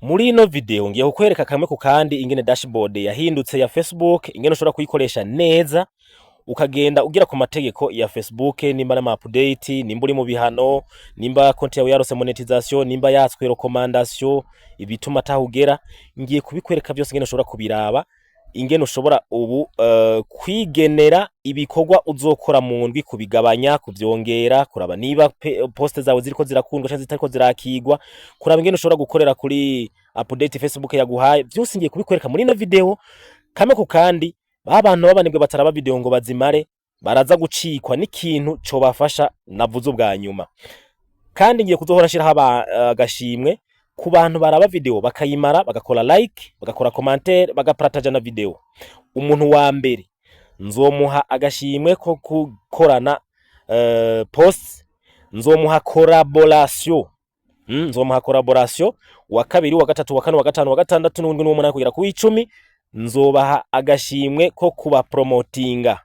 Muri ino video ngiye kukwereka kamwe ku kandi ingene dashboard yahindutse ya Facebook, ingene ushobora kuyikoresha neza, ukagenda ugira ku mategeko ya Facebook, nimba ari ama update, nimba uri mu bihano, nimba konti yawe yarose monetization, nimba yatswe recommandation, ibituma atahugera. Ngiye kubikwereka byose, ingene ushobora kubiraba, ingene ushobora ubu kwigenera ibikorwa uzokora mu ndwi, kubigabanya, kuvyongera, kuraba niba poste zawe ziriko zirakundwa canke zitariko zirakigwa, kuraba ingene ushobora gukorera kuri update Facebook yaguhaye. Byose ngiye kubikwereka muri ino video kamwe ku kandi. Ba bantu b'abanebwe bataraba video ngo bazimare baraza gucikwa n'ikintu cobafasha navuze ubwa nyuma. Kandi ngiye kuzohora nshiraho agashimwe ku bantu baraba video bakayimara, bagakora like, bagakora commentaire, bagapartaja na video. Umuntu wa mbere nzomuha agashimwe ko gukorana post, nzomuha collaboration, nzomuha collaboration. Wa kabiri, wa gatatu, wa kane, wa gatanu, wa gatandatu, n'uwindwi, n'uwumunani, kugera ku 10 nzobaha agashimwe ko kuba promotinga.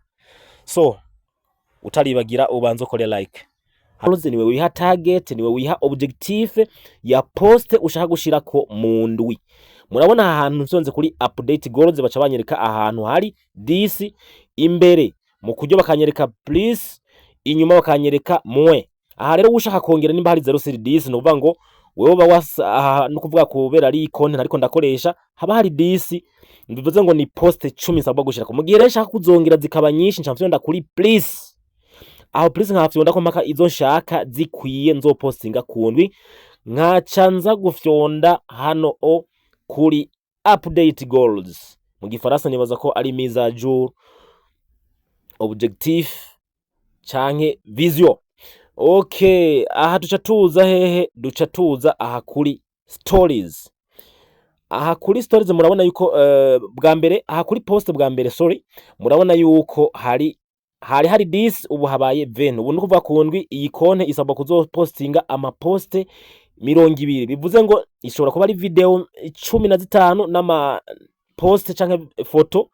So utaribagira, ubanza ukore like. Haruze niwe wiha target, niwe wiha objectif ya post ushaka gushirako mu ndwi. Murabona aha hantu nsonze kuri update goals, baca banyereka ahantu hari 10 imbere mu kuryo, bakanyereka plus, inyuma bakanyereka moins. Aha rero ushaka kongera, nimba hari 0 sur 10, no kuvuga ngo wewe uba wasa aha, no kuvuga kubera ari konti ariko ndakoresha, haba hari 10, bivuze ngo ni post 10 nsabwa gushirako. Mu gihe rero nshaka kuzongera zikaba nyinshi, nca mfyonda kuri plus. Aho plus nkafyonda ko mpaka izo nshaka zikwiye nzopostinga ku ndwi, nkaca nza gufyonda hano o kuri update goals. Mu Gifaransa nibaza ko ari mise à jour objectif canke vision. Okay, aha duca tuza hehe? Duca tuza aha kuri stories. Aha kuri stories murabona yuko bwa mbere aha kuri post bwa mbere, sorry, murabona yuko hari 10, ubu habaye 20. Ubu ni ukuvuga ku ndwi iyi konte isabwa kuzopostinga amaposte 20, bivuze ngo ishobora kuba ari video 15 n'ama poste canke foto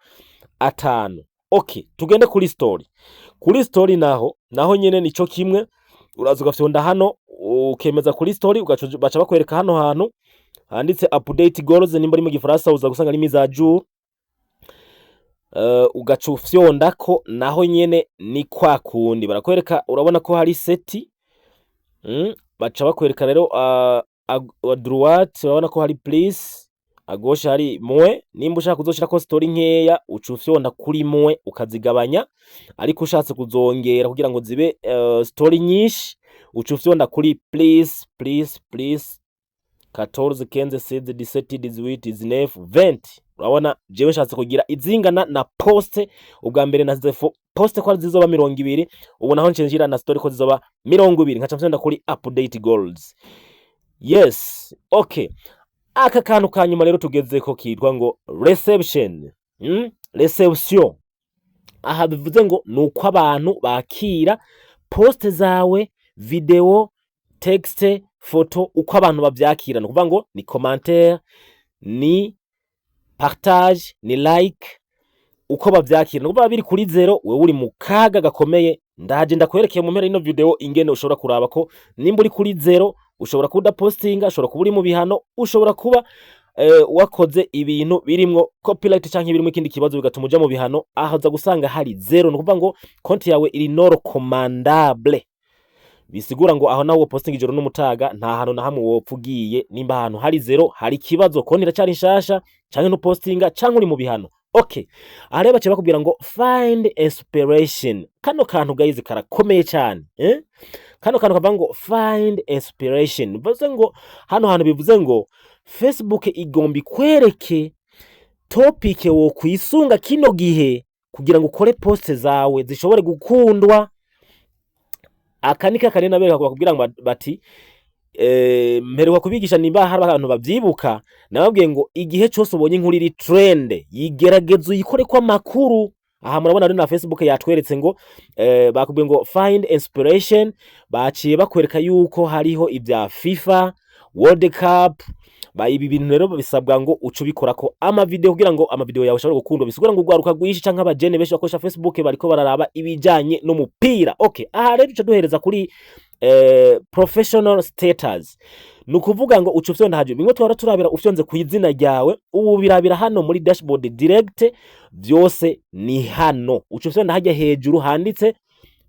5. Okay, tugende kuri story. Kuri story naho nyene nico kimwe, uraza ugafyonda hano, ukemeza kuri story, ugaca baca bakwereka hano hantu handitse update goals. Nimba ari mu Gifaransa uza gusanga ari mise à jour. Ugaca ufyondako, naho nyene ni kwa kundi barakwereka. Urabona ko hari sept, baca bakwereka rero à droite urabona ko hari plus, à gauche hari moins. Nimba ushaka kuzoshirako story nkeya, uca ufyonda kuri moins ukazigabanya, ariko ushatse kuzongera kugira ngo zibe story nyinshi, uca ufyonda kuri plus, plus, plus 14, 15, 16, 17, 18, 19, 20. Urabona jewe nshatse kugira izingana na poste ubwa mbere nasize poste ko zizoba 20, ubu naho nshira na story ko zizoba 20, nkaca mfyonda kuri update goals. Yes, okay. Aka kantu ka nyuma rero tugezeko kitwa ngo reception, Reception aha bivuze ngo nuko abantu bakira poste zawe, video, texte, foto, uko abantu bavyakira. Ni ukuvuga ngo ni commentaire, ni partage, ni like, uko bavyakira. Ni ukuvuga biri kuri zéro, wewe uri mu kaga gakomeye. Ndaje ndakwerekeye mu mpera y'ino video ingene ushobora kuraba ko nimba uri kuri zéro, ushobora kuba udapostinga, ushobora kuba uri mu bihano, ushobora kuba wakoze ibintu birimwo copyright canke birimwo ikindi kibazo bigatuma uja mu bihano. Aho uza gusanga hari zéro, ni ukuvuga ngo konti yawe iri non recommandable, bisigura ngo aho naho wopostinga ijoro n'umutaga, nta hantu na hamwe wopfa ugiye. Nimba ahantu hari zéro, hari ikibazo, konti iracari nshasha, canke ntupostinga, canke uri mu bihano. Okay, aha rero baciye bakubwira ngo find inspiration. Kano kantu, guys, karakomeye cyane, eh? Kano kantu kavuga ngo find inspiration, bivuze ngo hano hantu bivuze ngo Facebook igomba ikwereke topic wo kwisunga kino gihe kugira ngo ukore poste zawe zishobore gukundwa. Aka ni kakandi nabereka bakubwira ngo bati mperuka kubigisha, nimba hari abantu babyibuka, nababwiye ngo igihe cyose ubonye inkuru iri trend, yigerageza uyikoreko amakuru. Aha murabona rero na Facebook yatweretse ngo bakubwiye ngo find inspiration, baciye bakwereka yuko hariho ibya FIFA World Cup. Ba ibi bintu rero bisabwa ngo uce ubikorako amavideo kugira ngo amavideo yawe ashobore gukundwa, bisigura ngo urwaruka rwinshi canke abajene benshi bakoresha Facebook bariko bararaba ibijanye n'umupira. Okay, aha rero duca duhereza kuri Professional status, ni ukuvuga ngo uca ufyonda hajuru. Bimwe twara turabira ufyonze ku izina ryawe, ubu birabira hano muri dashboard direct. Vyose ni hano. Uca ufyonda hajya hejuru handitse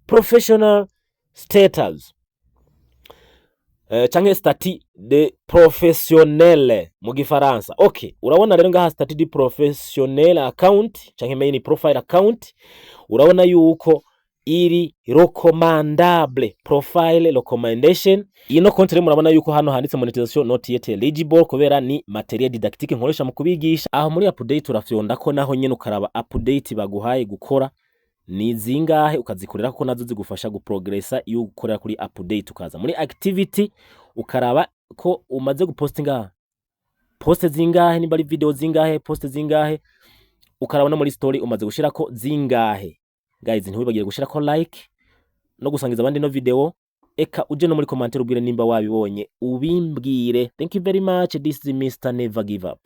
professional status, canke statut de professionnel mu Gifaransa. Okay, urabona rero ngaha statut de professionnel account canke main profile account, urabona yuko iri recommandable, profile recommendation. Ino konti rero murabona yuko hano handitse monetization not yet eligible, kubera ni matériel didactique nkoresha mu kubigisha. Aho muri update urafyonda ko naho nyene, ukaraba update baguhaye gukora ni zingahe, ukazikorera, kuko nazo zigufasha guprogressa. Iyo ukorera kuri update, ukaza muri activity, ukaraba ko umaze gupostinga post zingahe, nimba ari video zingahe, post zingahe, ukaraba no muri story umaze gushirako zingahe. Guys, ntiwibagire gushirako like no gusangiza abandi no video. Eka uje no muri commentaire ubwire nimba wabibonye, ubimbwire. Thank you very much. This is Mr Never Give Up.